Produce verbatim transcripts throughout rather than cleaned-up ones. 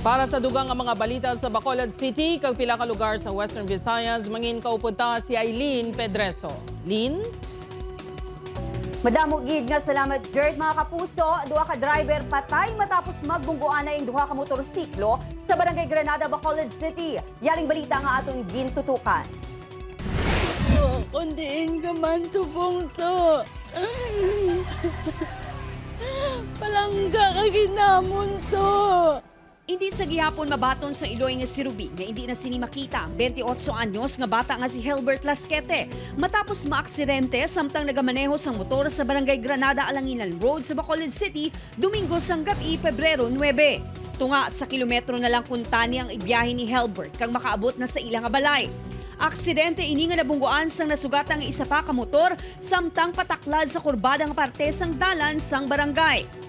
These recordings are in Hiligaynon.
Para sa dugang nga mga balita sa Bacolod City kag pila ka lugar sa Western Visayas, mangin kaupod ta si Eileen Pedreso. Lin? Madamo gid nga salamat, Jerd. Mga kapuso, duha ka driver patay matapos magbunggoan na ang duha ka motorsiklo sa Barangay Granada, Bacolod City. Yaring balita nga aton gintutukan. Kung diin ka man subong to, palangga ka ginamon to. Hindi sa gihapon mabaton sa iloy nga si Ruby nga hindi na sini makita ang twenty-eight anyos nga bata nga si Helbert Lasquete matapos maaksidente samtang nagamaneho sang motor sa Barangay Granada, Alanginan Road sa Bacolod City, Domingo sang gab-i, Pebrero nuebe. Tunga sa kilometro na lang kuntani ang ibiyahe ni Helbert kag makaabot na sa ila nga balay. Aksidente ini nga nabunggoan sang nasugatan nga isa pa ka motor samtang pataklad sa kurbada nga parte sang dalan sang barangay.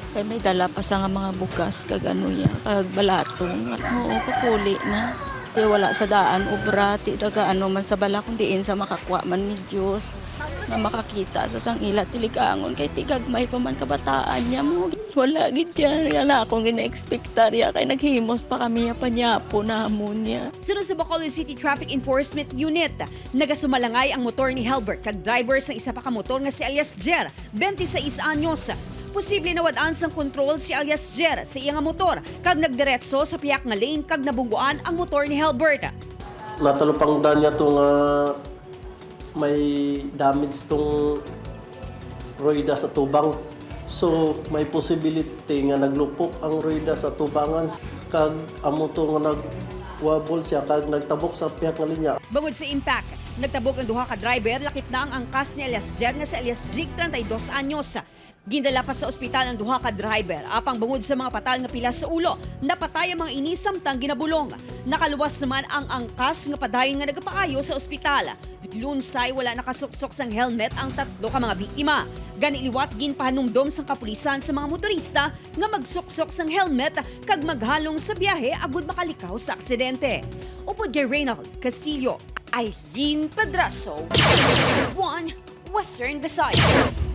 Kay may dala pa sa nga mga bugas kag ano iya, kag balatong. Oo, kakuli na. Ti wala sa daan obra, ti taga ano man sa bala, kung diin sa makakwa man ni Dios nga makakita sa sang ila tiligangon, kay tigagmay pa man kabataan niya mo. Wala gid siya, yan na akong gina-expectar ya, kay naghimos pa kami ya panyapo namon niya. Sunod sa Bacolod City Traffic Enforcement Unit, nagasumalangay ang motor ni Helbert kag driver sang isa pa ka motor nga si alias Jer, twenty-seis anyos. Posible nawad-an sang kontrol si alias Jer sa iya nga motor kag nagdiretso sa piyak nga lane kag nabunggoan ang motor ni Helbert. Natalupangdan niya to nga may damage tong rueda sa tubang. So, may possibility nga naglupok ang rueda sa tubangan kag amo to nga nagwabol siya kag nagtabok sa piyak nga linya. Bangod sa impact, nagtabok ang duha ka driver, lakip na ang angkas ni alias Jer nga si alias Jig, treinta y dos anyos. Gindala pa sa ospital ang duha ka driver, apang bangod sa mga patal nga pila sa ulo, napatay ang mga ini samtang ginabulong. Nakaluwas naman ang angkas nga padayon nga nagapaayo sa ospital. Lunsay, wala nakasuksok sang helmet ang tatlo ka mga biktima. Gani liwat ginpahanumdom sang kapulisan sa mga motorista nga magsuksok sang helmet kag maghalong sa biyahe agud makalikaw sa aksidente. Upod kay Reynald Castillo, Eileen Padraso, One Western Visayas.